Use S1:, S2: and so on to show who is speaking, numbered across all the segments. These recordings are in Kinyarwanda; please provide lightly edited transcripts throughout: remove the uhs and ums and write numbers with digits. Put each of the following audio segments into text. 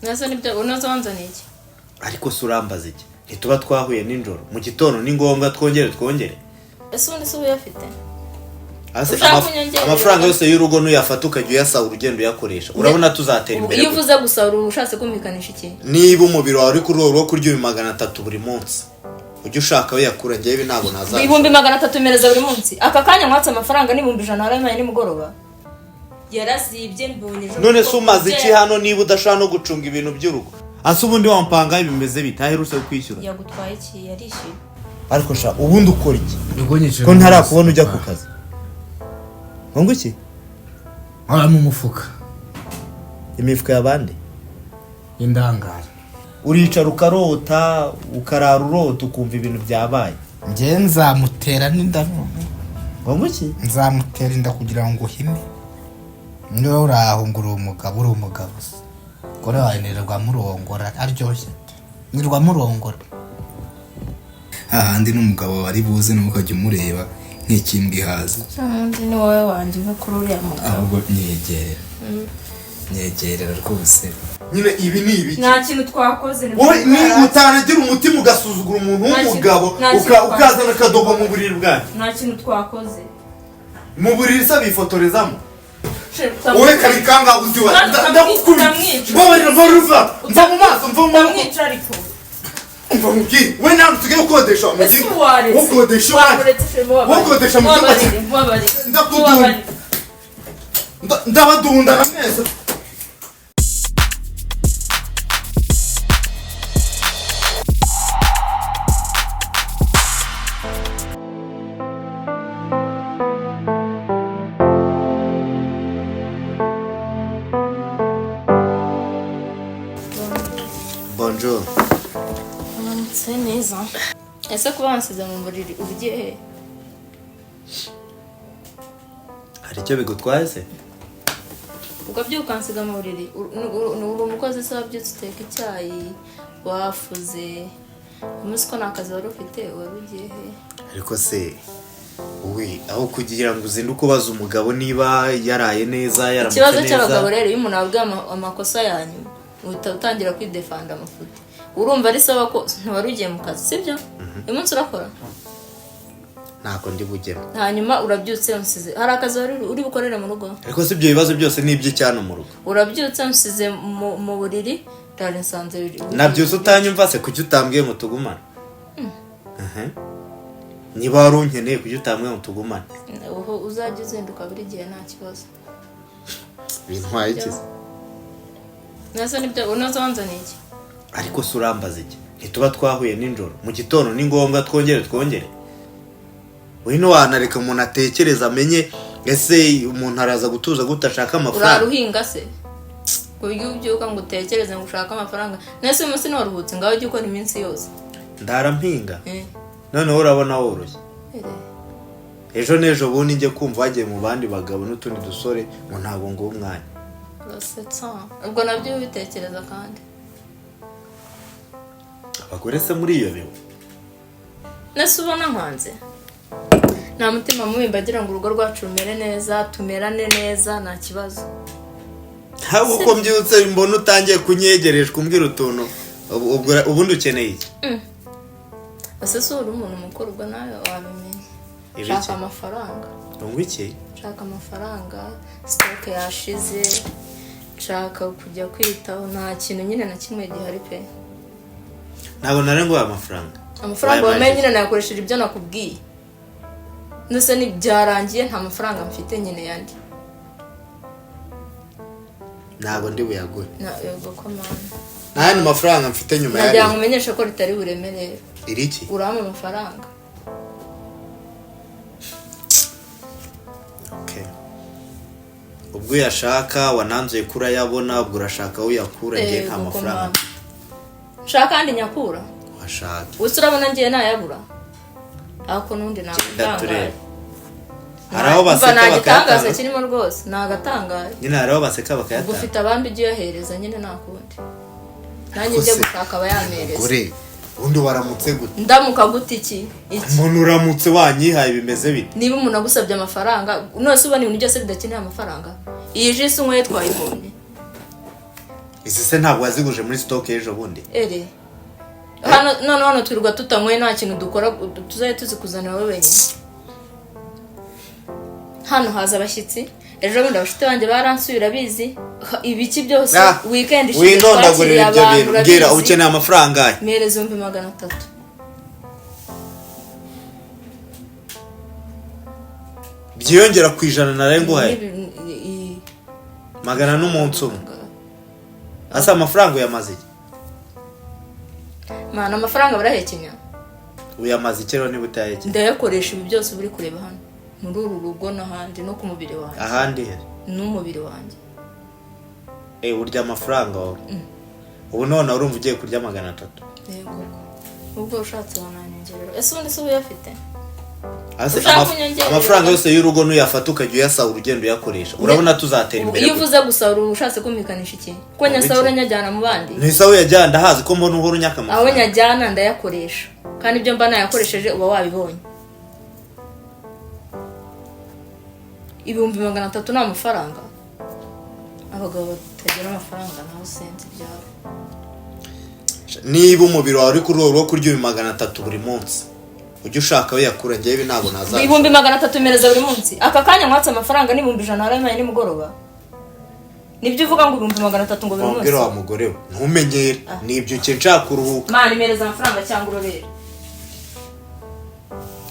S1: Nasa nibyo unoze wanzaniye iki?
S2: Ariko se urambaza iki? Ntituba twahuye nijoro mu gitondo, ni ngombwa twongere twongere?
S1: Ese ubundi se uyafite?
S2: Ase
S1: Ushaka kunyongerera?
S2: Amafaranga yose y'urugo nuyafata ukajya uyasahura, ugenda uyakoresha, urabona tuzatera imbere
S1: Iyo
S2: gute?
S1: uvuze gusarura uba ushatse kumvikanisha iki?
S2: Niba umubiri wawe uri kuri urwo rwo kurya 300,000 buri munsi, ujye ushaka aho uyakura. Njyewe ibi ntabwo nazabishobora.
S1: 300,000 mereza buri munsi? Aka kanya mwatse amafaranga n'100,000 warabimpaye nimugoroba, yarazibye mbonye ejo.
S2: None se umaze iki hano niba udashobora no gucunga ibintu by'urugo? Ase ubundi wampanga bimeze bite? Aherutse kwishyura?
S1: Yagutwaye iki? Yarishyuye.
S2: Ariko sha, ubundi ukora iki
S3: Ubwo nyicira
S2: ko ntarakubona ujya ku kazi? Ngo iki?
S3: Nkora mu mufuka.
S2: Imifuka y'abandi?
S3: Y'indangare.
S2: Uricara ukarota, ukarara urota, ukumva ibintu byabaye.
S3: Njye nzamutera n'inda none.
S2: Ngo iki?
S3: Nzamutera inda kugira ngo uhime. Niba uri aho ngo uri umugabo, uri umugabo se kore wawe nirirwa murongora aryoshye ate? Nirirwa murongora hahandi n'umugabo wari buze nawe ukajya umureba nk'ikimbwa ihaze.
S1: Ubundi ni wowe wanjye, uve kuri uriya mugabo.
S3: Ahubwo nyegerera, nyegerera rwose.
S2: Nyine ibi ni ibiki?
S1: Nta kintu twakoze ni.
S2: Wowe ni utanagira umutima ugasuzugura umuntu w'umugabo,
S1: Nta kintu twakoze.
S2: ukazana akadogo mu buriri bwanyu.
S1: Nta kintu twakoze.
S2: Mu buriri se bifotorezamo? Wowe karikanga uziwa. Ndagukubita.
S1: Utamwica.
S2: Mbabarira, mbabarira, mva mu maso, mva mu maboko.
S1: Utamwica ariko.
S2: Mva mubwire, we ntabwo usigaye ukodesha mu
S1: Ese
S2: gihugu.
S1: waretse?
S2: Ukodesha iwanjye.
S1: Waretse shema, wabarire.
S2: Ukodesha mu cyumba
S1: Wabarire, wabarire.
S2: Ndakudunda.
S1: Wabarire.
S2: Ndabadundana mwese. Bonjour.
S1: Uramutse neza. Ese kuba wansize mu buriri ugiye he?
S2: Hari icyo bigutwaye se?
S1: Ukabyuka ukansiga mu buriri. Uri umukozi se? Wabyutse uteka icyayi, wafuze, umunsi ko nta kazi wari ufite, wari ugiye he?
S2: Ariko se we, aho kugira ngo uzinduke ubaza umugabo niba yaraye neza, yaramutse
S1: Ikibazo
S2: neza.
S1: cy'abagabo rero, iyo umuntu ababwiye amakosa yanyu, uhita utangira kwidefanda amafuti. Urumva ari sawa ko ntiwari ugiye mu kazi, sibyo? Uyu munsi urakora?
S2: Ntako ndi bugemo.
S1: Hanyuma urabyutse unsize. Hari akazi wari uri bukorere mu rugo?
S2: Ariko si ibyo bibazo byose ni iby'icyano mu rugo?
S1: Urabyutse unsize mu buriri, rari nsanze
S2: Nabyutse utanyumva se? Kuki utambwiye ngo tugumane? Mhm. Niba wari unkeneye, kuki utambwiye ngo tugumane?
S1: Ubu uzajya uzinduka buri gihe, nta kibazo.
S2: Bintwaye iki se?
S1: Nasa nibyo unoze wanzaniye iki?
S2: Ariko se urambaza iki? Ntituba twahuye nijoro mu gitondo, ni ngombwa twongere twongere? Wino wanareka umuntu atekereza amenye ese umuntu araza gutuza gute ashaka
S1: Urara
S2: amafaranga?
S1: uhinga se ku buryo ubyuka ngo utekereze ngo ushake amafaranga? Nese uyu munsi ntiwaruhutse? Ngaho ujye ukora iminsi yose.
S2: Ndara mpinga. Noneho urabona woroshye.
S1: Ere.
S2: Ejo n'ejo bundi njye kumva wagiye mu bandi bagabo n'utundi dusore ngo ntabwo nguha umwanya.
S1: Urasetsa. Ubwo nabyo ubitekereza kandi.
S2: Abagore se muriyobewe?
S1: Nese ubona nkanze nta mutima mubi mbagira ngo urugo rwacu rumere neza, tumerane neza, nta kibazo.
S2: Ntabwo uko mbyutse mbona utangiye kunyegereshwa umbwira utuntu. Ubundi ukeneye iki?
S1: Ese si uri umuntu mukuru? Ubwo nawe wabimenya.
S2: Ibiki?
S1: Shaka amafaranga.
S2: Ngo iki?
S1: Nshaka amafaranga, stock yashize, nshaka kujya kwitaho, nta kintu nyine na kimwe gihari pe.
S2: Ntabwo nari nguhaye amafaranga.
S1: Amafaranga
S2: Wayampaye
S1: wambaye
S2: iki?
S1: nyine nayakoresheje ibyo nakubwiye. Ndetse ni byarangiye, nta mafaranga mfite nyine yandi.
S2: Ntabwo ndi buyaguhe.
S1: Na yego ko mama.
S2: Nta yandi mafaranga mfite nyuma
S1: Nagira ngo
S2: ya
S1: umenyeshe ko ritari bureme rero.
S2: Iri iki?
S1: Urampa amafaranga.
S2: Okay. Ubwo uyashaka wananzuye ko urayabona, ubwo urashaka aho uyakura. Ngiye nta
S1: Yego ko
S2: mafaranga.
S1: mama. Nshaka kandi nyakura.
S2: Washaka.
S1: Gusa urabona ngiye nayabura, ariko n'undi
S2: Genda
S1: nagatangaye.
S2: turebe. Hari aho baseka
S1: Nta gitangaza
S2: bakayatanga.
S1: kirimo rwose, ni agatangaye.
S2: Nyine hari aho baseka
S1: Ubwo
S2: bakayatanga.
S1: ufite abandi ujya uyahereza nyine, nta kundi nanjye
S2: Ariko
S1: njye
S2: se,
S1: gushaka abayampereza.
S2: Gore, ubundi waramutse gute?
S1: Ndamuka gute? Iki iki?
S2: Umuntu uramutse wanyihaye bimeze bite?
S1: Niba umuntu agusabye amafaranga, none se ubona ibintu byose bidakeneye amafaranga? Iyi jisi unyweye twayibonye.
S2: Izi se ntabwo waziguje muri stock ejo bundi?
S1: Ere hano none hano twirirwa tutanyweye, nta kintu dukora, tuzajya tuzikuzanira wowe wenyine. Hano haza abashyitsi ejo bundi, abashuti banjye baransuye, urabizi. Ibiki byose,
S2: Ah,
S1: weekend ishize
S2: windondagurira
S1: twakiriye
S2: ibyo
S1: abantu,
S2: bintu. Mbwira,
S1: urabizi.
S2: ukeneye amafaranga angahe?
S1: Mpereza 300,000.
S2: Byiyongera ku 100 naraye nguhaye?
S1: N'ibi-
S2: 400 n'umunsi umwe. Asa amafaranga uyamaze iki?
S1: Mana, amafaranga barahekenya.
S2: Uyamaze iki rero niba utayahekenya?
S1: Ndayakoresha ibi byose uri kureba hano muri uru rugo n'ahandi, no ku mubiri wanjye.
S2: Ahandi he?
S1: N'umubiri wanjye.
S2: Eh, urya amafaranga wowe? Ubu none urumva ugiye kurya 300?
S1: Yego koko, ubwo ushatse wananyongerera. Ese ubundi se uba uyafite?
S2: Ase
S1: Ushaka kunyongerera?
S2: amafaranga yose y'urugo nuyafata ukajya uyasahura, ugenda uyakoresha, urabona tuzatera imbere
S1: Iyo
S2: gute?
S1: uvuze gusahura, uba ushatse kumvikanisha iki? Ko nyasahura nyajyana mu bandi?
S2: Ntisa uyajyana, ndahazi ko mbona uhora unyaka
S1: Aho
S2: amafaranga.
S1: nyajyana ndayakoresha, kandi ibyo mba nayakoresheje uba wabibonye. 300,000 ni amafaranga? Abagabo batagira amafaranga nawe sinzi ibyabo.
S2: Niba umubiri wawe uri kuri urwo rwo kurya 300,000 buri munsi, ujye ushaka aho yakura. Njyewe ibi ntabwo nazabishobora.
S1: 300,000 mereza buri munsi? Aka kanya mwatse amafaranga n'100,000 warabimpaye nimugoroba. Nibyo uvuga ngo 300,000 ngo buri munsi?
S2: Wambwira wa mugore we, ntumenyere, nibyukiye nshaka kuruhuka.
S1: Mana, imereza amafaranga cyangwa urobere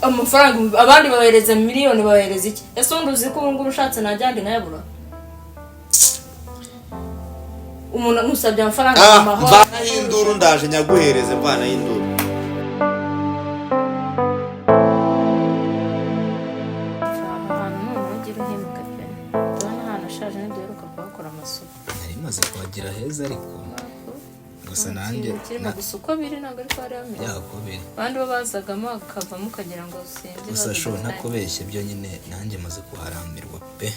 S1: amafaranga. Abandi babahereza miliyoni, babahereza iki? Ese ubundi uzi ko ubu ngubu ushatse najya ndi nkayabura? Umuntu nusabye amafaranga
S2: Ah,
S1: mu mahoro.
S2: mvanaho induru, ndaje nyaguhereze, mvanaho induru.
S1: Ahantu noneho ugira uhemuka pe! Ndabona ahantu ashaje, ntiduheruka kuhakora amasuku.
S3: Nari maze kuhagera heza, ariko gusa nanjye
S1: Kirimo gusa uko biri, ntabwo ariko hari hameze.
S3: Yako biri.
S1: Abandi bo bazagamo bakavamo ukagira ngo sinzi.
S3: Gusa
S1: baza
S3: sho
S1: gutanga.
S3: ntakubeshye, byo nyine nanjye maze kuharambirwa pe.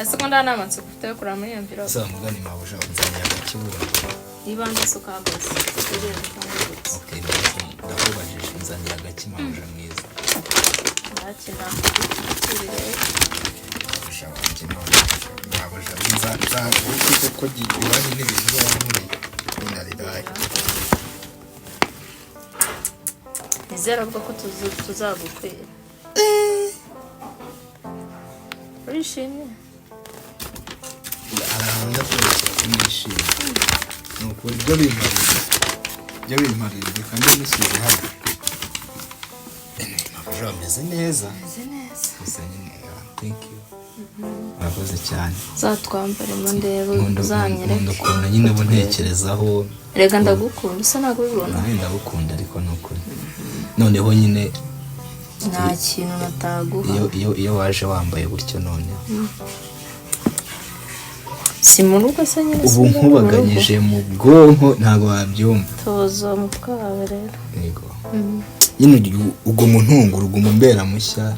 S1: Ese ko nta nama nseko ufite yo kureba muri iyo mvirope?
S3: Gusa mugani mabuja, unzaniye agakibura.
S1: Ibanze se ukahagaze utegereze ko ngurutse.
S3: Okay, ndakubajije, unzaniye agaki, mabuja mwiza?
S1: Ntacyo nakubwira.
S3: Mabuja wanjye, mabuja nza koko gihwanye n'ibintu wankoreye inariraye.
S1: Nizera avuga ko tuzagukwira. Urishimye?
S3: Hari ahantu njya kubeshya ko nishimye, ni ukuri ibyo bimpariye, ibyo bimpariye, reka mbe nisize hano. Mabuja ameze neza.
S1: Meze neza.
S3: Gusa nyine, thank you, murakoze cyane.
S1: Uzatwambaremo ndebe.
S3: Nkunda
S1: Uzanyereke.
S3: Nkunda ukuntu nyine ubu ntekerezaho.
S1: Reka, ndagukunda, usa ntabwo ubibona.
S3: Nawe ndagukunda, ariko ni ukuri noneho nyine
S1: Nta kintu nataguha.
S3: iyo waje wambaye gutyo noneho
S1: Si mu rugo se nyine?
S3: Ubu
S1: Si mu rugo.
S3: nkubaganyije mu bwonko, ntabwo wabyumva.
S1: Tuza umutwe wawe rero.
S3: Yego nyine uguma untungura, uguma umbera mushya.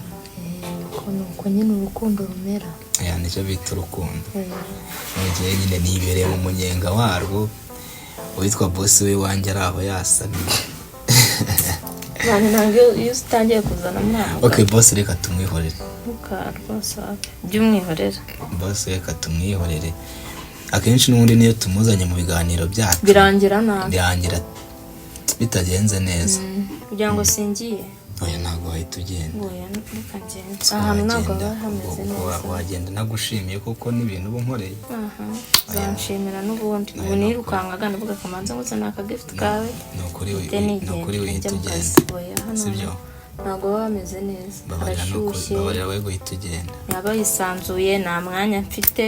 S1: Uko ni uko nyine urukundo rumera.
S3: Aya nicyo bita urukundo. Mu gihe nyine nibereye mu munyenga warwo, uwitwa bosi we wanjye ari aho yasamye.
S1: Abantu ntabwo iyo utangiye kuzana umwana.
S3: Ok, bosi reka tumwihorere.
S1: Ntuka rwose, wapi, by'umwihorere.
S3: Bosi reka tumwihorere, akenshi n'ubundi niyo tumuzanye mu biganiro byacu
S1: Birangira nabi.
S3: Birangira bitagenze neza.
S1: Kugira ngo singiye.
S3: Oya, ntabwo wahita ugenda.
S1: Oya, reka ngende, ahantu ntabwo
S3: Wagenda,
S1: haba hameze
S3: ubwo
S1: neza.
S3: Wagenda nagushimiye kuko n'ibintu uba unkoreye.
S1: Aha uzanshimira n'ubundi. Ubu nirukankaga ndavuga akamanza ngo uzane akagift kawe.
S3: Ni ukuri
S1: Mpite
S3: ni
S1: nigenda
S3: ukuri wihita
S1: njya mu kazi.
S3: ugenda.
S1: Oya, hano
S3: Sibyo?
S1: ntabwo baba bameze neza.
S3: Babarira, ni ukuri.
S1: Harashyushye.
S3: Babarira we guhita ugenda.
S1: Yaba yisanzuye, nta mwanya mfite,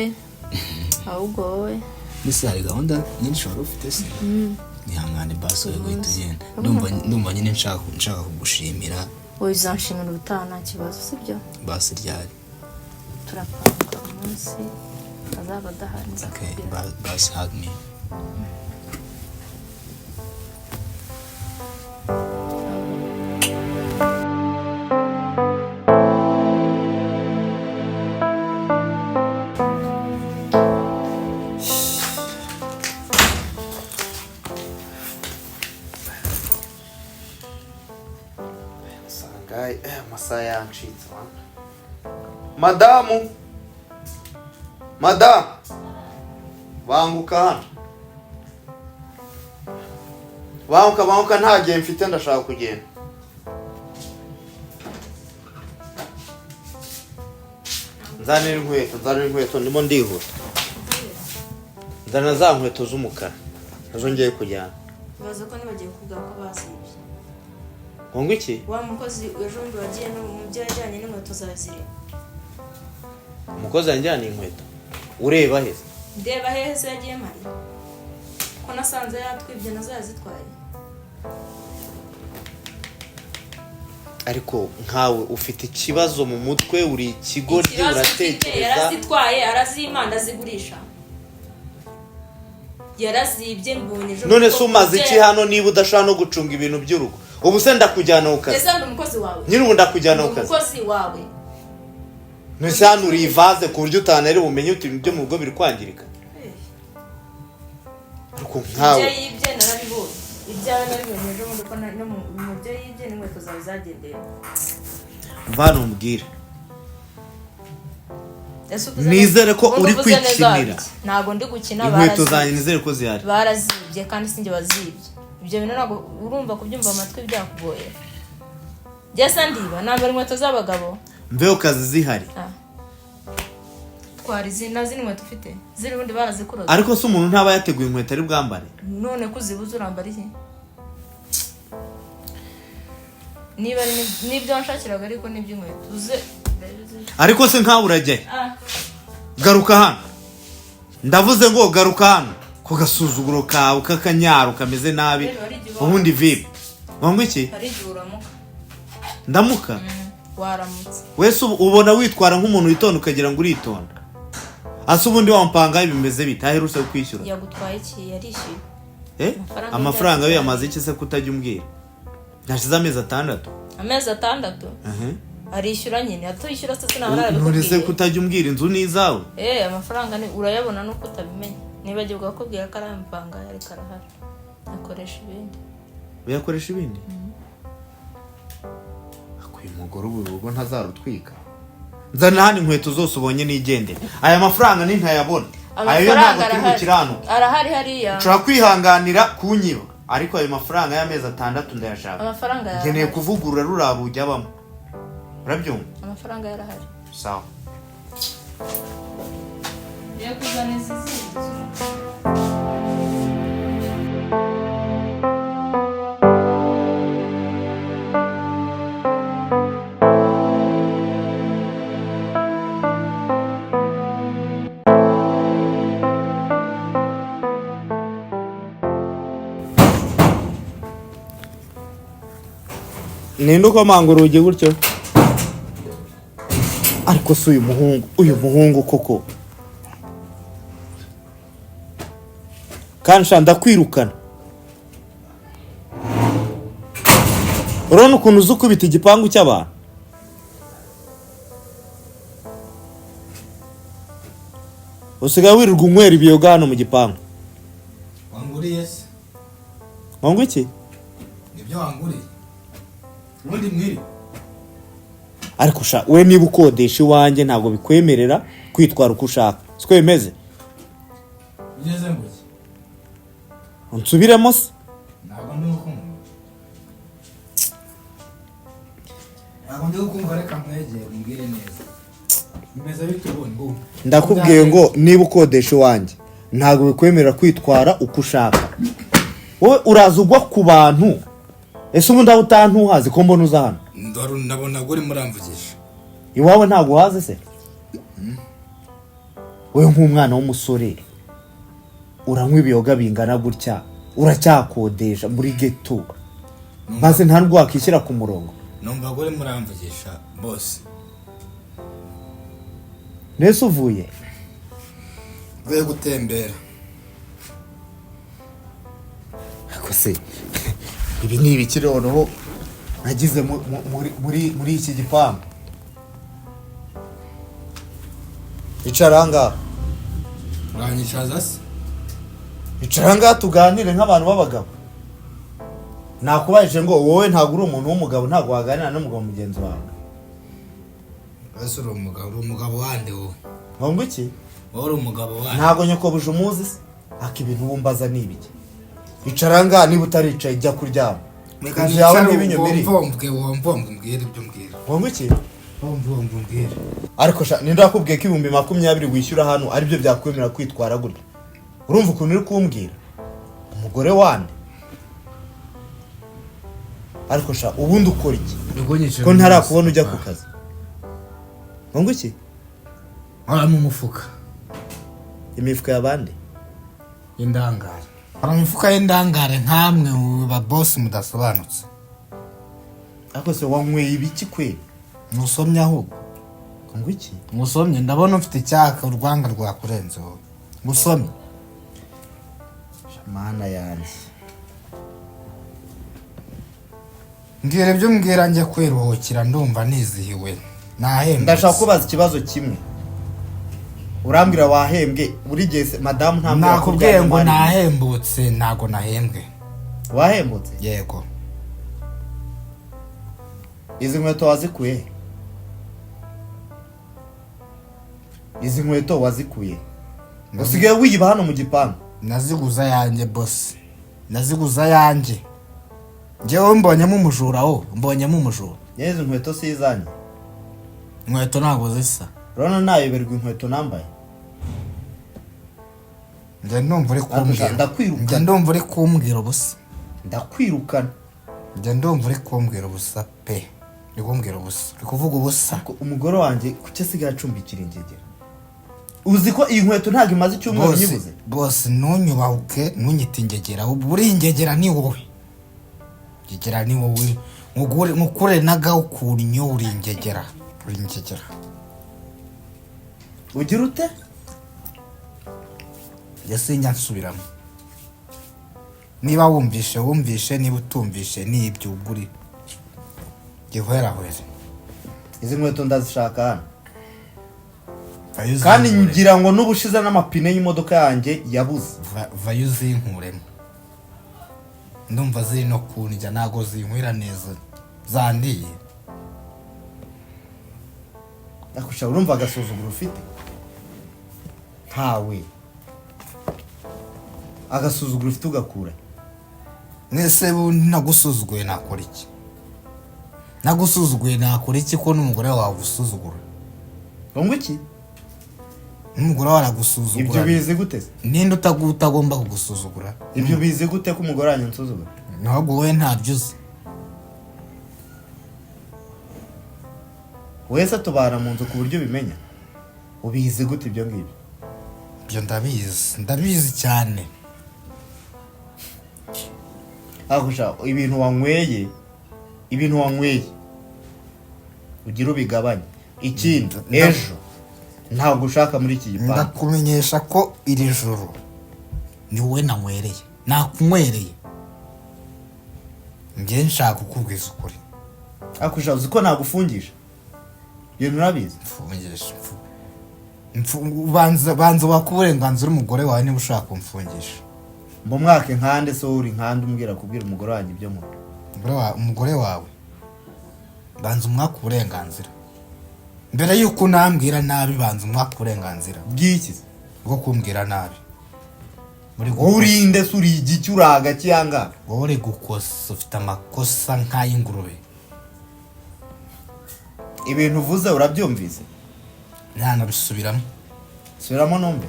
S1: ahubwo wowe.
S3: Mbese hari gahunda nyinshi wari ufite se? Ihangane basi, wowe guhita ugenda, ndumva nyine nshaka kugushimira.
S1: Wowe uzanshimira ubutaha, nta kibazo, sibyo?
S3: Basi ryari?
S1: Turapanga umunsi azaba adahari.
S3: Okay.
S1: Nzakubwira.
S3: Basi hug me.
S2: Usanga amasaha yancitse wana. Madamu, madamu, banguka hano. Banguka banguka, nta gihe mfite, ndashaka kugenda. Nzanira inkweto, nzanira inkweto, ndimo ndihuta. Nzana za nkweto z'umukara nazo ngiye kujyana.
S1: Baza ko nibagiye kuvuga ko bazibye.
S2: Ngo iki?
S1: Wa mukozi ejo bundi wagiye no mu byo yajyanye n'inkweto zawe ziri.
S2: Umukozi yanjyana inkweto ureba he?
S1: Ndeba hehe se yagiye mari? Ko nasanze yatwibye nazo yazitwaye.
S2: Ariko nkawe ufite ikibazo mu mutwe, uri ikigoryi,
S1: Ikibazo mfite,
S2: uratekereza.
S1: Yarazitwaye, arazimana, azigurisha. Yarazibye mbonye ejo.
S2: None se umaze iki hano niba udashobora no gucunga ibintu by'urugo? Ubu se ndakujyana ku kazi?
S1: Ese ndi umukozi wawe?
S2: Nyine ubu ndakujyana ku kazi.
S1: Umukozi wawe.
S2: None se hano uri ivaze ku buryo utanari bumenye uti ibintu byo mu rugo biri kwangirika? Ariko nkawe
S1: Ibyo yibye narabibonye. Ibyawe narabibonye ejo bundi ko no mu byo yibye n'inkweto zawe zagendeye.
S2: Mvana umbwire. Nizere ko uri kwikinira.
S1: Ntabwo ndi gukina.
S2: Inkweto zanjye nizere ko zihari.
S1: Barazibye kandi sinjye wazibye. Ibyo bintu ntabwo urumva kubyumva amatwi byakugoye. Jye ndiba nambara inkweto z'abagabo.
S2: Mveho kazi zihari.
S1: Twari na zino inkweto ufite ziri ubundi barazikuroza.
S2: Ariko se umuntu ntaba yateguye inkweto ari bwambare?
S1: None ko uzibuze urambara iki? Niba nibyo wanshakiraga ariko n'iby'inkweto uze.
S2: Ariko se nkawe urajya he? Garuka hano. Ndavuze ngo garuka hano. Ku gasuzuguro kawe k'akanyaro kameze nabi. Ubundi vipi? Ngo iki?
S1: Hari igihe uramuka.
S2: Ndamuka?
S1: Waramutse.
S2: Wese ubona witwara nk'umuntu witonda ukagira ngo uritonda. Ase ubundi wampanga bimeze bite? Aherutse kwishyura.
S1: Yagutwaye iki? Yarishyuye.
S2: Amafaranga yo yamaze iki se kutajya umbwira? Nashize amezi 6.
S1: Amezi 6? Arishyura nyine, atwishyura se sinabara
S2: None se
S1: arabikubwiye.
S2: kutajya umbwira inzu ni izawe?
S1: Amafaranga ni urayabona nuko utabimenya. Nibagirwa kubwira ko ari amafaranga ariko arahari. Akoresha ibindi.
S2: Uyakoresha ibindi? Akuye umugore ubu rugo ntazarutwika. Nzana hano inkweto zose ubonye nigendere. Aya mafaranga ni ntayabona. Ayo ntabwo turi bukiranuke.
S1: Arahari hariya.
S2: Nshobora kwihanganira kunyiba, ariko ayo mafaranga y'amezi 6 ndayashaka.
S1: Amafaranga yarahari.
S2: Nkeneye kuvugurura ruriya rugi abamo. Urabyumva?
S1: Amafaranga yarahari.
S2: Sawa.
S1: Ngiye kuzana izi zindi.
S2: Ninde ukomanga urugi gutyo? Ariko si uyu muhungu koko. Kansha ndakwirukana. Urabona ukuntu uzi ukubita igipangu cy'abantu? Usigaye wirirwa unywera ibiyoga hano mu gipangu.
S3: Wanguriye se?
S2: Wangu iki?
S3: Nibyo wanguriye. Ubundi mwiri.
S2: Ariko sha we niba ukodesha iwanjye ntabwo bikwemerera kwitwara uko ushaka. Siko bimeze?
S3: Ugeze ngo iki?
S2: Unsubiremo se?
S3: Ntabwo ndi gukumva. Ntabwo ndi gukumva, reka nkwegere umbwire neza. Bimeze bite ubundi?
S2: Ndakubwiye ngo niba ukodesha iwanjye ntabwo bikwemerera kwitwara uko ushaka. Wowe uraza ugwa ku bantu. Ese ubundi aho utantuhazi ko mbona uza hano?
S3: Ndabona uri muramvugisha.
S2: Iwawe ntabwo uhaze se? Wowe nk'umwana w'umusore uranywa ibiyoga bingana gutya, uracyakodesha muri ghetto. Maze nta nubwo wakishyira ku murongo.
S3: Numva uri muramvugisha bose.
S2: Nese uvuye?
S3: Mvuye gutembera.
S2: Ariko se ibi ni ibiki noneho nagize muri iki gipangu? Icara ngaha.
S3: Uranyicaza se?
S2: Icara ngaha tuganire nk'abantu b'abagabo. Nakubajije ngo wowe ntabwo uri umuntu w'umugabo, ntabwo waganira n'umugabo mugenzi wawe.
S3: Ese uri umugabo, uri umugabo wande wowe?
S2: Ngo iki?
S3: Wowe uri umugabo wande.
S2: Ntabwo nyokobuje umuzi se? Aka ibintu wumbaza ni ibiki? Icara ngaha, niba utaricaye jya kuryama. Inzu yawe ntibinyumiri.
S3: Womvombwe, womvombwe, umbwire ibyo umbwira.
S2: Wumva iki?
S3: Womvombwe, umbwire.
S2: Ariko sha, ninde wakubwiye ko 20,000 wishyura hano aribyo byakwemera kwitwara gutya? Urumva ukuntu uri kumbwira umugore wande? Ariko sha, ubundi ukora iki ko ntarakubona ujya ku kazi? Wumva iki?
S3: Nkora mu mufuka.
S2: Imifuka y'abandi?
S3: Y'indangare. Nkora mu mifuka y'indangare nkamwe mu ba bosi mudasobanutse.
S2: Ariko se wanyweye ibiki kweli?
S3: Ntusomye ahubwo.
S2: Ngo iki?
S3: Ngusomye, ndabona ufite icyaka, urwanga rwakurenze wowe. Ngusomye.
S2: Mana yanjye.
S3: Mbwira ibyo mbwira, njye kwiruhukira, ndumva nizihiwe. Nahembwe.
S2: Ndashaka kubaza ikibazo kimwe, urambwira wahembwe buri gihe se madamu ntambwira ko
S3: Nakubwiye ngo
S2: uryamye?
S3: Nahembutse, ntago nahembwe.
S2: Wahembutse?
S3: Yego.
S2: Izi nkweto wazikuye he? Izi nkweto wazikuye he? Usigaye wiyiba hano mu gipangu?
S3: Naziguza yanjye bosi, naziguza yanjye. Njyewe mbonyemo umujura, wo mbonyemo umujura.
S2: Nyine izi nkweto si izanjye.
S3: Inkweto ntabwo zisa.
S2: Urabona nayoberwa inkweto nambaye?
S3: Njye ndumva uri kumbwira.
S2: Ndakwirukana.
S3: Njye ndumva uri kumbwira ubusa.
S2: Ndakwirukana.
S3: Njye ndumva uri kumbwira ubusa pe, uri kumbwira ubusa, uri kuvuga ubusa.
S2: Ko umugore wanjye kuki asigaye acumbikira ingegera? Uzi ko iyi nkweto ntabwo imaze icyumweru
S3: Bose
S2: nyibuze?
S3: bose, ntunyubahuke, ntunyite ingegera. Buri ingegera ni wowe, ingegera ni wowe. Nkukure n'agakunyo, uri ingegera, uri ingegera.
S2: Ugira ute?
S3: Njye sinjya nsubiramo. Niba wumvishe wumvishe, niba utumvishe ni ibyo uguri gihwerahwere.
S2: Izi nkweto ndazishaka hano.
S3: Vayo
S2: Kandi
S3: uzinkuremo.
S2: ngira ngo n'ubushize n'amapine y'imodoka yanjye yabuze.
S3: Vayo uzinkuremo, ndumva ziri no kundya, ntabwo zinkwira neza, zandiye.
S2: Akusha, urumva agasuzuguro ufite? Ntawe agasuzuguro ufite ugakura.
S3: Mwese nagusuzuguye nakora iki? Nagusuzuguye nakora iki, ko n'umugore wawe usuzugura?
S2: Ngo iki?
S3: N'umugore wawe aragusuzugura.
S2: Ibyo bizi gute se?
S3: Ninde utagomba kugusuzugura?
S2: Ibyo bizi gute ko umugore wanjye ansuzugura?
S3: Ntabwo wowe ntabyo uzi.
S2: Wese tubana mu nzu ku buryo ubimenya? Ubizi gute ibyo ngibyo?
S3: Ibyo ndabizi, ndabizi cyane.
S2: Akusha, ibintu wanyweye ugira ubigabanye. Ikindi, ejo ntabwo ushaka muri iki gipangu.
S3: Ndakumenyesha ko iri joro ni wowe nanywereye, nakunywereye. Njye nshaka kukubwiza ukuri.
S2: Akusha, uzi ko nagufungisha? Ibintu urabizi?
S3: Mfungisha, banza waka uburenganzira umugore wawe niba ushaka kumfungisha.
S2: Mba umwaka nkande se? Wowe uri nkande umbwira kubwira umugore wanjye ibyo nkora?
S3: Umugore wawe banza umwaka uburenganzira mbere y'uko unambwira nabi. Banza umwaka uburenganzira.
S2: Bw'iki se?
S3: Bwo kumbwira nabi. Muri
S2: Wowe urinde se? Uri igiki? Uraga kiyanga?
S3: Wowe uri gukosa, ufite amakosa nk'ay'ingurube.
S2: Ibintu uvuze urabyumvise?
S3: Ntanabisubiramo.
S2: Subiramo numve.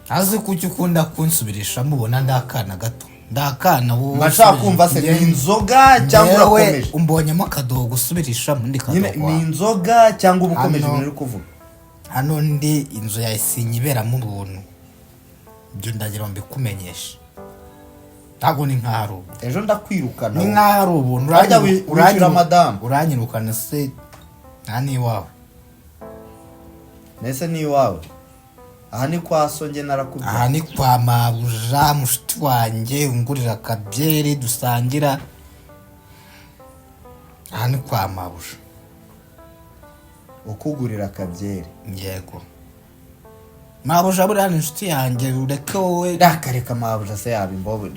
S3: Azi kuki ukunda kunsubirishamo? Ubona ndakana gato, ndakana wowe?
S2: Mba nshaka kumva se ni inzoga cyangwa
S3: Njyewe
S2: urakomeje.
S3: Umbonyemo akadogo gusubirishamo ndi
S2: Nyine
S3: kadogo.
S2: ni inzoga cyangwa uba ukomeje
S3: Hano.
S2: ibintu uri kuvuga?
S3: Hano ndi inzu ya isinye iberamo ubuntu, ibyo ndagira ngo mbikumenyeshe. Ntabwo ni nk'aho ari ubuntu.
S2: Ejo ndakwirukana.
S3: Ni nk'aho ari ubuntu.
S2: Harya wishyura madamu?
S3: Uranyirukana se nta n'iwawe?
S2: Mbese ni iwawe? Aha ni kwa so, njye narakubwiye.
S3: Aha ni kwa mabuja, mushuti wanjye ungurira akabyeri dusangira. Aha ni kwa mabuja.
S2: Ukugurira akabyeri?
S3: Yego, mabuja buriya ni inshuti yanjye, ureke wowe.
S2: Rakareka, mabuja se yaba imbobo?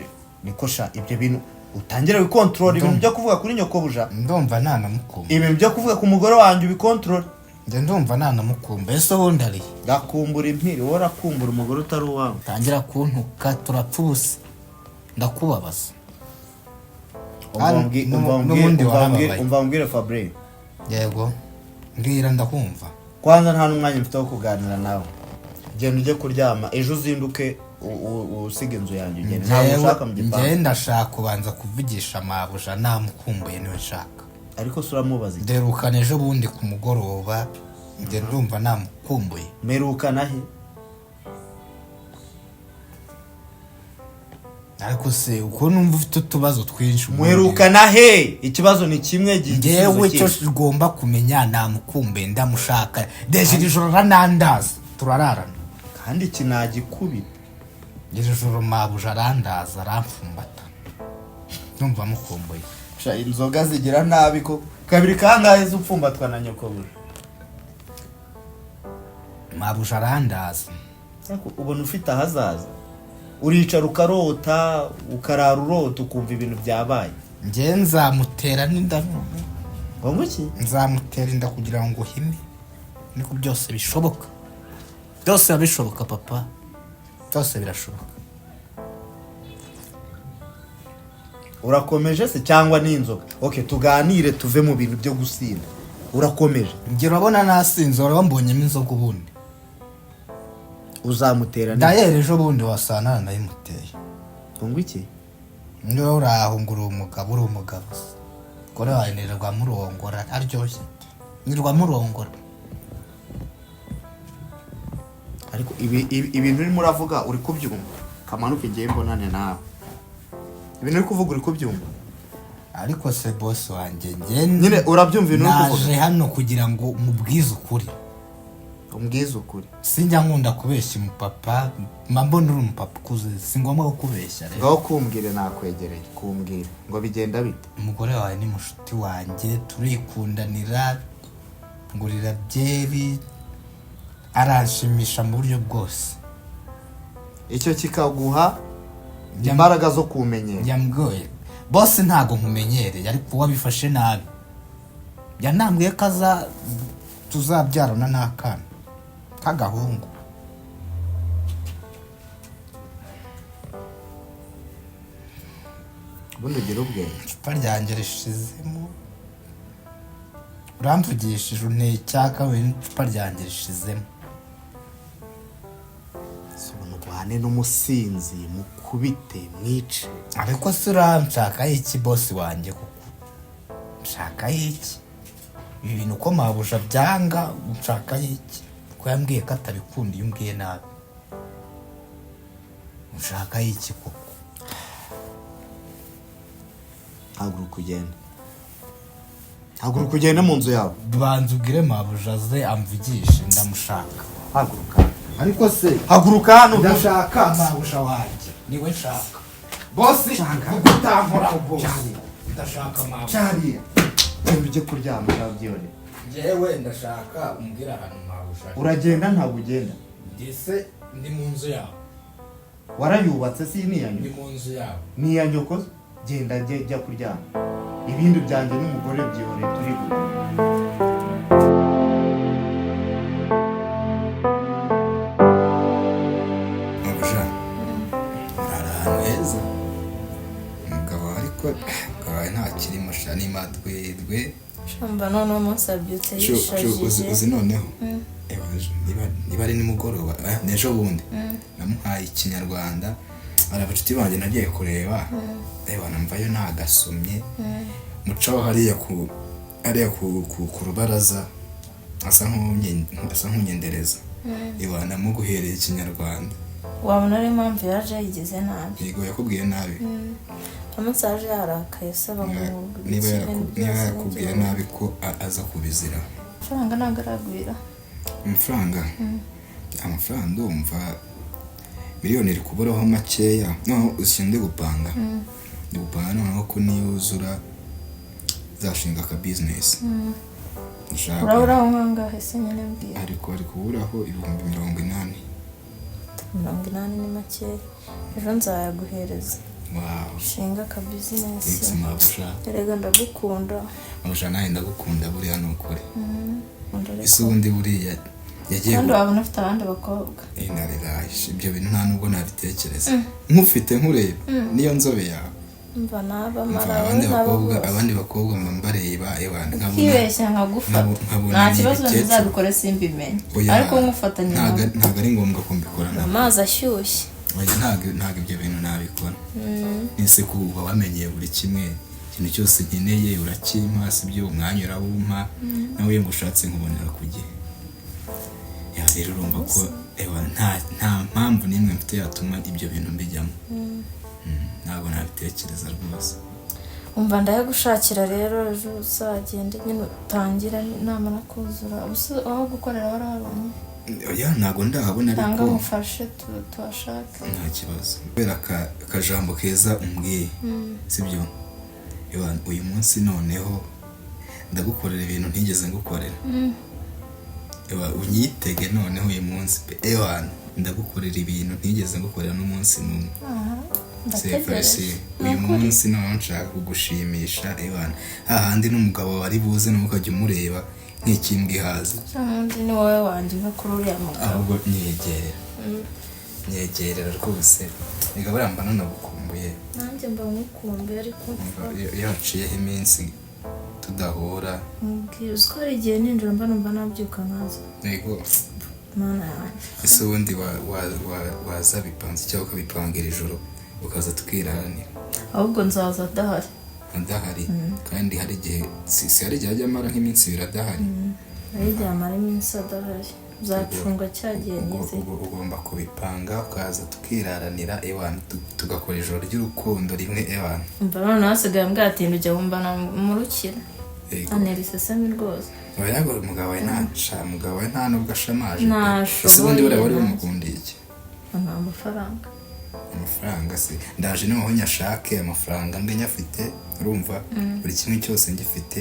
S2: Niko sha, ibyo bintu utangire wikontorora, ibintu byo kuvuga kuri nyokobuja.
S3: Ndumva nanamukumba.
S2: Ibintu byo kuvuga ku mugore wanjye ubikontorora.
S3: Njye ndumva nanamukumba. Ese ubundi ariye?
S2: Gakumbura impiri wowe, urakumbura umugore utari uwawe.
S3: Tangira kuntuka, turapfa ubusa. Ndakubabaza.
S2: Umva
S3: N'ubundi warababaye.
S2: Umva mbwire Fabre.
S3: Yego, mbwira, ndakumva.
S2: Kwanza nta n'umwanya mfite wo kuganira nawe. Genda ujye kuryama, ejo uzinduke usige inzu yanjye ugende. Ntabwo ushaka mu
S3: Njyewe
S2: gipangu.
S3: ndashaka kubanza kuvugisha mabuja, namukumbuye, niwe nshaka.
S2: Ariko se uramubaza iki?
S3: Nderukana ejo bundi ku mugoroba, njye ndumva namukumbuye.
S2: Mperukana he?
S3: Ariko se uko numva ufite utubazo twinshi ubundi-
S2: Muherukana he? Ikibazo ni kimwe,
S3: Njyewe
S2: igisubizo
S3: icyo
S2: kimwe.
S3: ugomba kumenya, namukumbuye, ndamushaka. Deje iri joro aranandaza, turararana.
S2: Kandi iki nagikubita.
S3: Iri joro mabuja arandaza, aramfumbata, ndumva mukumbuye.
S2: Sha, inzoga zigira nabi ko kabiri kangahe zupfumbatwa na nyokobura.
S3: Mabuja arandaza.
S2: Ariko ubona ufite ahazaza, uricara ukarota, ukarara urota, ukumva ibintu byabaye.
S3: Njye nzamutera n'inda.
S2: Ngo iki?
S3: Nzamutera inda kugira ngo uhime. Niko byose bishoboka, byose biba bishoboka papa, byose birashoboka.
S2: Urakomeje se cyangwa ni inzoga? Okay, tuganire tuve mu bintu byo gusinda. Urakomeje?
S3: Njye urabona nasinze, urabona mbonyemo inzoga ubundi.
S2: Uzamutera ni
S3: Dayeri ejo bundi wasanga nayimuteye.
S2: Ngo iki?
S3: Niba uraho ngo uri umugabo, uri umugabo se kore wawe, nirwa murongora aryoshye, nirwa murongora.
S2: Ariko ibintu urimo uravuga uri kubyumva? Kamanuke ngiye mbonane nawe. Ibintu uri kuvuga uri kubyumva?
S3: Ariko se boss wanjye, njye
S2: Nyine urabyumva ibintu uri kuvuga?
S3: Naje hano kugira ngo mubwize ukuri.
S2: Umbwize ukuri.
S3: Sinjya nkunda kubeshya umupapa, mba mbona uri umupapa ukuze, si ngombwa kukubeshya rero.
S2: Ngaho kumbwire, nakwegereye, kumbwire ngo bigenda bite?
S3: Umugore wawe ni mushuti wanjye, turikundanira, ngurira byeri, aranshimisha mu buryo bwose.
S2: Icyo kikaguha imbaraga zo kumenyera?
S3: Yambwiye bose, ntabwo nkumenyereye, ariko wabifashe nabi. Yanambwiye ko aza tuzabyarana n'akana k'agahungu.
S2: Ubundi ugira ubwenge.
S3: Icupa ryanjye rishizemo, uramvugishije unteye icyaka, icupa ryanjye rishizemo.
S2: Urwane n'umusinzi, mukubite, mwice.
S3: Ariko se uranshakaho iki, boss wanjye? Kuko nshakaho iki ibi bintu ko mabuja byanga? Nshakaho iki ko yambwiye ko atabikunda iyo umbwiye nabi? Nshakaho iki koko?
S2: Haguruka ugende, haguruka ugende mu nzu yawe.
S3: Banza ubwire mabuja aze amvugishe, ndamushaka.
S2: Haguruka.
S3: Ariko se
S2: Haguruka hano.
S3: Ndashaka mabuja wanjye, niwe nshaka boss, utankora boss, ndashaka mabuja.
S2: Cyariya, genda ujye kuryama, urabyihorera.
S3: Njyewe ndashaka umbwire ahantu mabuja ari.
S2: Uragenda, ntabwo ugenda.
S3: Ndetse ndi mu nzu yawe.
S2: Warayubatse, si ni iya
S3: Ndi
S2: nyoko?
S3: mu nzu yawe.
S2: Ni iya nyoko? Genda, jya kuryama, ibindi byanjye n'umugore byihoreye, turi gute.
S3: Mabuja, urara ahantu heza umugabo, ariko umugabo wawe ntakirimo sha, ni madwedwe.
S1: Shamba, noneho umunsi abyutse
S3: Cu- cu- uzi
S1: yishajije.
S3: Uzi noneho Ewa, niba ari nimugoroba, n'ejo bundi namuhaye ikinyarwanda, hari abacuti banjye nagiye kureba, ewa namvayo nagasomye, mucaho hariya ku rubaraza, asa nk'unyendereza, ewa namuguhereye ikinyarwanda.
S1: Wabona ari impamvu yaje yigize nabi.
S3: Yego, yakubwiye nabi.
S1: Umunsi yaje yarakaye asaba ngo
S3: Niba
S1: ibintu
S3: niba
S1: byose
S3: yarakubwiye
S1: nibyo.
S3: nabi ko aza kubizira.
S1: Amafaranga ntabwo aragwira.
S3: Amafaranga ndumva miliyoni iri kuburaho makeya. Noneho uzi ndi gupanga noneho ko niyuzura zashinga aka business nshaka.
S1: Uraburaho nkangahe se nyine, mbwira?
S3: Ariko ari kuburaho 80,000.
S1: 80 ni makeya, ejo nzayaguhereza.
S3: Wow.
S1: Shinga aka business.
S3: Thanks mabuja.
S1: Erega ndagukunda.
S3: Mabuja, nawe ndagukunda, buriya ni ukuri.
S1: Nkunda ariko.
S3: Ese ubundi buriya
S4: Yagiye
S1: Kandi wabona ufite abandi bakobwa.
S4: Inariraje, ibyo bintu nta nubwo nabitekereza, nkufite nkureba niyo nzobe yawe.
S1: Mva naba
S4: Umva,
S1: mara
S4: abandi
S1: nabo
S4: bakobwa,
S1: bose.
S4: abandi bakobwa mba mbareba, ewana, nkabona
S1: Ukibeshya nkagufata.
S4: Nkabona
S1: Nta
S4: ni
S1: kibazo,
S4: ibikecuru.
S1: ntuzabikore simbimenye.
S4: Oya,
S1: Ariko nkufatanye
S4: ntabwo
S1: nawe.
S4: Ntabwo ari ngombwa ko mbikora nawe.
S1: Amazi ashyushye.
S4: Oya, ntabwo ibyo bintu nabikora. Ese ko uba wamenyeye buri kimwe, ikintu cyose nkeneye urakimpa, si byo? Umwanya urawumpa, nawe iyo ngushatse nkubonera ku gihe. Ya, rero urumva ko, ewa, nta mpamvu n'imwe mfite yatuma ibyo bintu mbijyamo. Ntabwo nabitekereza rwose.
S1: Umva, ndayagushakira rero, ejo uzagende nyine utangire namara kuzura. Ubu aho gukorera warahabonye?
S4: Oya, ntabwo ndahabona,
S1: Cyangwa
S4: ariko
S1: ngufashe tuhashake?
S4: Nta kibazo, kubera akajambo keza umbwiye, sibyo? Ewa, uyu munsi noneho ndagukorera ibintu ntigeze ngukorera. Ewa, unyitege noneho uyu munsi pe. Ewa, ndagukorera ibintu ntigeze ngukorera n'umunsi n'umwe.
S1: Aha, ndategereje.
S4: Sefasi,
S1: Ni
S4: uyu
S1: ukuri.
S4: munsi noneho nshaka kugushimisha. Ewa, hahandi n'umugabo wari buze nawe ukajya umureba nk'ikimbwa ihaze.
S1: Ubundi ni wowe wanjye, uve kuri uriya mugabo.
S4: Ahubwo nyegerera, nyegerera rwose. Reka, buriya mba nanagukumbuye.
S1: Nanjye mba nkukumbuye, ariko
S4: Umva, iyo haciyeho iminsi tudahura.
S1: Mubwira, uzi ko hari igihe ninjoro mba numva nabyuka nkaza?
S4: Yego.
S1: Mana yanjye!
S4: Ese ubundi waza bipanze cyangwa ukabipangira ijoro, ukaza tukiraranira?
S1: Ahubwo nzaza adahari.
S4: Adahari? Kandi hari igihe si hari igihe ajya amara nk'iminsi 2 adahari.
S1: Hari igihe amara iminsi adahari, nzacunga cya gihe nize.
S4: Ugomba kubipanga ukaza tukiraranira, ewana, tugakora ijoro ry'urukundo rimwe, ewana.
S1: Umva, noneho hasigaye mbwira ati ujya wumva namurukira.
S4: Yego.
S1: Antera isesemi rwose.
S4: Oya, ngo umugabo we nta sha, umugabo we nta nubwo ashamaje pe.
S1: Ntashoboye.
S4: Ese ubundi buriya wari
S1: Nanjye.
S4: wamukundiye iki?
S1: Nta amafaranga.
S4: Amafaranga se? Ndaje noneho nyashake amafaranga mbe nyafite, urumva, buri kimwe cyose ngifite,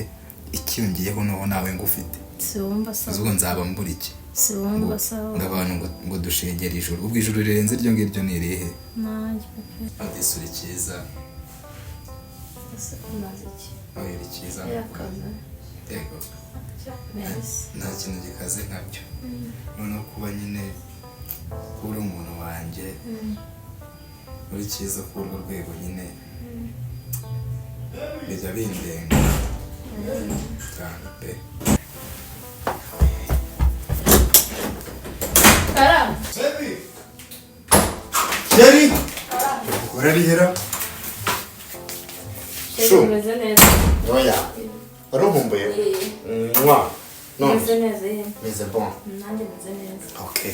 S4: ikiyongeyeho noneho nawe ngufite.
S1: Si wumva sawa?
S4: Uzi ubwo nzaba mbura iki?
S1: Si wumva sawa?
S4: Ngo abantu ngo dushengere ijuru, ubwo ijuru rirenze iryo ngiryo ni irihe?
S1: Nanjye pe.
S4: Adisi, uri cyiza.
S1: Ese umaze iki?
S4: Oya, uri cyiza.
S1: Yakaze.
S4: Yego.
S1: Merci.
S4: Nta kintu gikaze nkabyo. Noneho kuba nyine kuba uri umuntu wanjye, uri cyiza kuri urwo rwego nyine, bijya bindenga cyane pe.
S1: Karame.
S2: Chéri, urarihera.
S1: Chéri, umeze neza?
S2: Oya, wari unkumbuye. Mwa none?
S1: Umeze neza ye?
S2: Meze bon.
S1: Nanjye meze neza.
S2: Okay.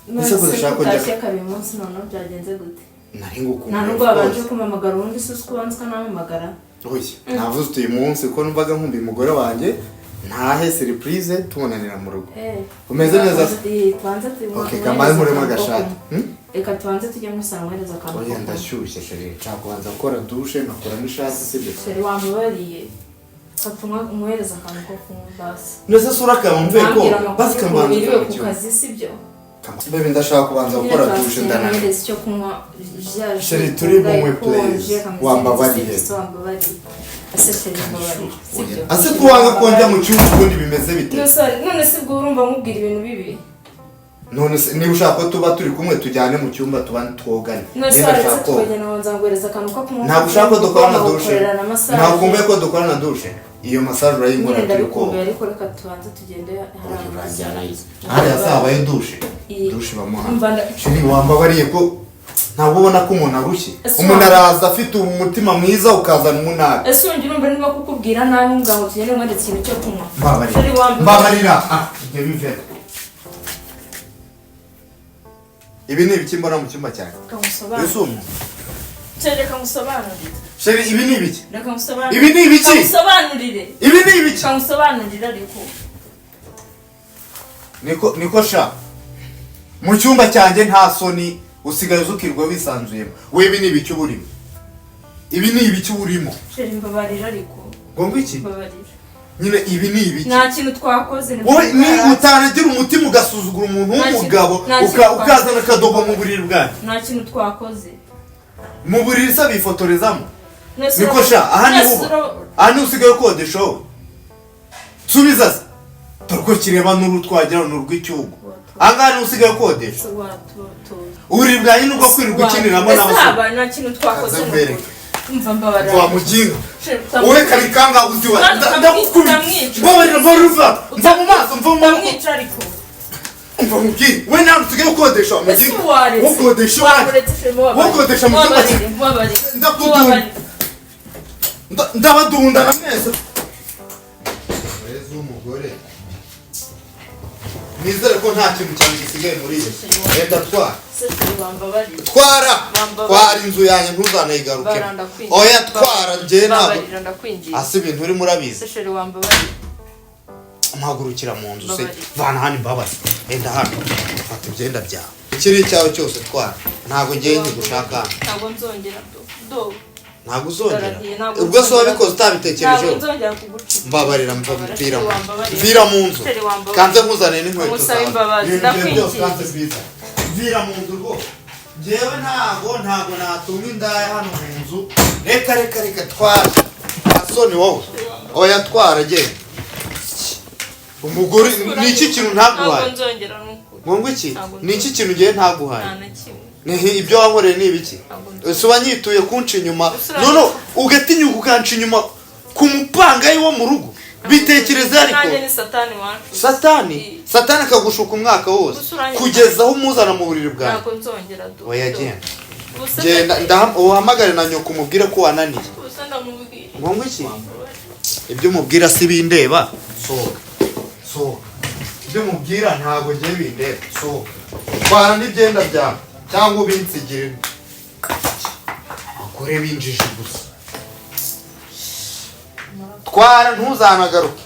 S1: None
S2: Ese ko
S1: se
S2: dushaka kujya-
S1: utashye kabiri umunsi, noneho byagenze gute?
S2: Nari ngukumbuye.
S1: Nta nubwo wabanje
S2: Rwose.
S1: kumpamagara ubundi se uzi ko ubanza ukanampamagara?
S2: Oya, navuze uyu munsi ko numvaga nkumbuye umugore wanjye, ntahe surprise tubonanira mu rugo. Umeze neza se?
S1: Tubanze.
S2: Okay, kamare nkuremo agashati.
S1: Reka tubanze tujye muri salon, nkohereza akantu
S2: Oya,
S1: ko kunywa.
S2: ndashyushye chéri, nshaka kubanza gukora douche nkakuramo ishati, sibyo?
S1: Chéri, wambabariye, fata umuhereza akantu ko kunywa basi.
S2: Nese sura kamumve ko
S1: Ambwira amakuru
S2: basi
S1: y'ukuntu
S2: kamanza
S1: wiriwe ku kazi, sibyo?
S2: Baby, ndashaka kubanza gukora douche, ndananiwe.
S1: Umuhereza icyo kunywa.
S2: Chéri, turi bunywe, please. Wambabariye.
S1: Wambabariye ese chéri, mbabariye, sibyo?
S2: Ase kuwanga ko njya mu cyumba, ubundi bimeze bite?
S1: None se ubwo urumva nkubwira ibintu bibi?
S2: None se niba ushaka ko tuba turi kumwe, tujyane mu cyumba tuba twogane.
S1: None se
S2: Niba
S1: waretse
S2: ushaka koga.
S1: tukagenda nkabanza nguhereza akantu ko kunywa?
S2: Ntabwo ushaka ko dukorana douche?
S1: Nkagukorera na massage.
S2: Ntabwo ukumbuye ko dukorana douche? Iyo massage urayinkora
S1: Nyine
S2: turi koga.
S1: ndabikumbuye, ariko reka tubanze tugende hari amazi.
S2: Hariya se habaye douche?
S1: Iyi.
S2: Douche bamuha.
S1: Umva
S2: Chéri, wambabariye ko ntabwo ubona ko umuntu arushye?
S1: Ese
S2: Umuntu araza afite umutima mwiza, ukazana umunabi.
S1: Ese wongera urumva ndimo kukubwira nabi mbwa ngo tugende nkwereke ikintu cyo kunywa?
S2: Mbabarira.
S1: Chéri, wambabariye.
S2: Mbabarira, ah, ibyo bivemo. Ibi ni ibiki mbona mu cyumba cyanjye?
S1: Reka ngusobanurire.
S2: Ese umuntu
S1: Chéri, reka ngusobanurire.
S2: Chéri, ibi ni ibiki?
S1: Reka ngusobanurire.
S2: Ibi ni ibiki?
S1: Reka ngusobanurire.
S2: Ibi ni ibiki?
S1: Reka ngusobanurire ariko.
S2: Niko, niko sha, mu cyumba cyanjye nta soni, usigaye uzukirwa wisanzuyemo we. Ibi ni ibiki uba urimo? Ibi ni ibiki uba urimo?
S1: Chéri, mbabarira ariko.
S2: Ngo iki?
S1: Mbabarira.
S2: Nyine ibi ni ibiki?
S1: Nta kintu twakoze ni
S2: Wowe ni utanagira umutima, ugasuzugura umuntu
S1: Nta kintu-
S2: w'umugabo,
S1: nta kintu twakoze.
S2: ukazana akadogo mu buriri bwanyu.
S1: Nta kintu twakoze.
S2: Mu buriri se bifotorezamo?
S1: Nese
S2: Niko sha, aha ni
S1: nese
S2: uba, aha ni usigaye ukodesha wowe? Subiza se. Dore ko kireba n'uru twagira ni urw'icyugu. Ahangaha niho usigaye ukodesha. Uburiri bwanjye ni ubwo kwirirwa ukiniramo
S1: Ese
S2: n'abasore.
S1: haba nta kintu twakoze?
S2: Kaze nkwereke.
S1: Umva, mbabarira.
S2: Wa muginga
S1: Chéri,
S2: wowe, karikanga uziwa. Ndagukubita.
S1: Utamwica.
S2: Mbabarira, mbabarira, mva mu maso, mva mu maboko.
S1: Utamwica ariko.
S2: Umva mubwire, we nawe usigaye ukodesha, wa
S1: Ese
S2: muginga.
S1: waretse?
S2: Ukodesha iwanjye.
S1: Wamuretse, chéri, mubabarire.
S2: Ukodesha mu cyumba.
S1: Mubabarire, mubabarire.
S2: Ndakudunda.
S1: Mubabarire.
S2: Ndabadundana mwese. Umugore, nizere ko nta kintu cyane gisigaye muri iyi. Reka twara.
S1: Se chéri, wambabarire.
S2: Twara.
S1: Wambabarire.
S2: Twara inzu yanjye, ntuzanayigaruke.
S1: Bara, ndakwinginze.
S2: Oya, twara, njye ntabwo.
S1: Mbabarira, ndakwinginze.
S2: Ase ibintu urimo urabizi?
S1: Se chéri, wambabarire.
S2: Mpagurukira mu nzu se.
S1: Mbabarira.
S2: Vana hano imbabazi, enda hano, fata ibyenda byawe, ikiri icyawe cyose twara. Ntabwo ngiye nkigushaka hano.
S1: Ntabwo nzongera, do do.
S2: Ntabwo uzongera?
S1: Ndarahiye, ntabwo
S2: Ubwo se
S1: nzongera.
S2: wabikoze utabitekerejeho?
S1: Ntabwo nzongera kuguca.
S2: Mbabarira, mva
S1: Mbabarira,
S2: mvira
S1: chéri, wambabarira.
S2: Mvira mu nzu.
S1: Chéri, wambabarira.
S2: Kanze nkuzaniye n'inkweto
S1: Musaba
S2: zawe.
S1: imbabazi,
S2: Ibintu byawe byose
S1: ndakwinginze.
S2: kanze mbiza. Mvira mu nzu rwose. Njyewe ntabwo natuma indaya hano mu nzu. Reka, reka, reka, twara. Asoni wowe, oya, twara, genda. Umugore, ni iki kintu ntaguhaye?
S1: Ntabwo nzongera, ni ukuri.
S2: Ngo iki?
S1: Ntabwo.
S2: Ni iki kintu ngiye ntaguhaye?
S1: Nta na kimwe.
S2: Ni ibyo wankoreye ni ibiki?
S1: Ntabwo nzongera.
S2: Ese wanyituye kunca inyuma?
S1: Usura-
S2: None ugatinyuka ukanca inyuma ku mupangayi wo mu rugo? Bitekereze ariko.
S1: Nanjye ni Satani wacu.
S2: Satani, Satani akagushuka umwaka wose kugeza aho umuzana mu buriri bwawe.
S1: Ntabwo nzongera, do.
S2: Oya,
S1: Do.
S2: genda.
S1: Ubuse
S2: Genda, uhamagare na nyoko umubwire ko wananiye.
S1: Ubuse ndamubwira.
S2: Ngo iki? Ibyo umubwira si bindeba. Sohoka, sohoka. Ibyo umubwira ntabwo ngiye bindeba. Sohoka, twara n'ibyenda byawe cyangwa ubinsigire. Abagore b'injiji gusa. Twara, ntuzanagaruke.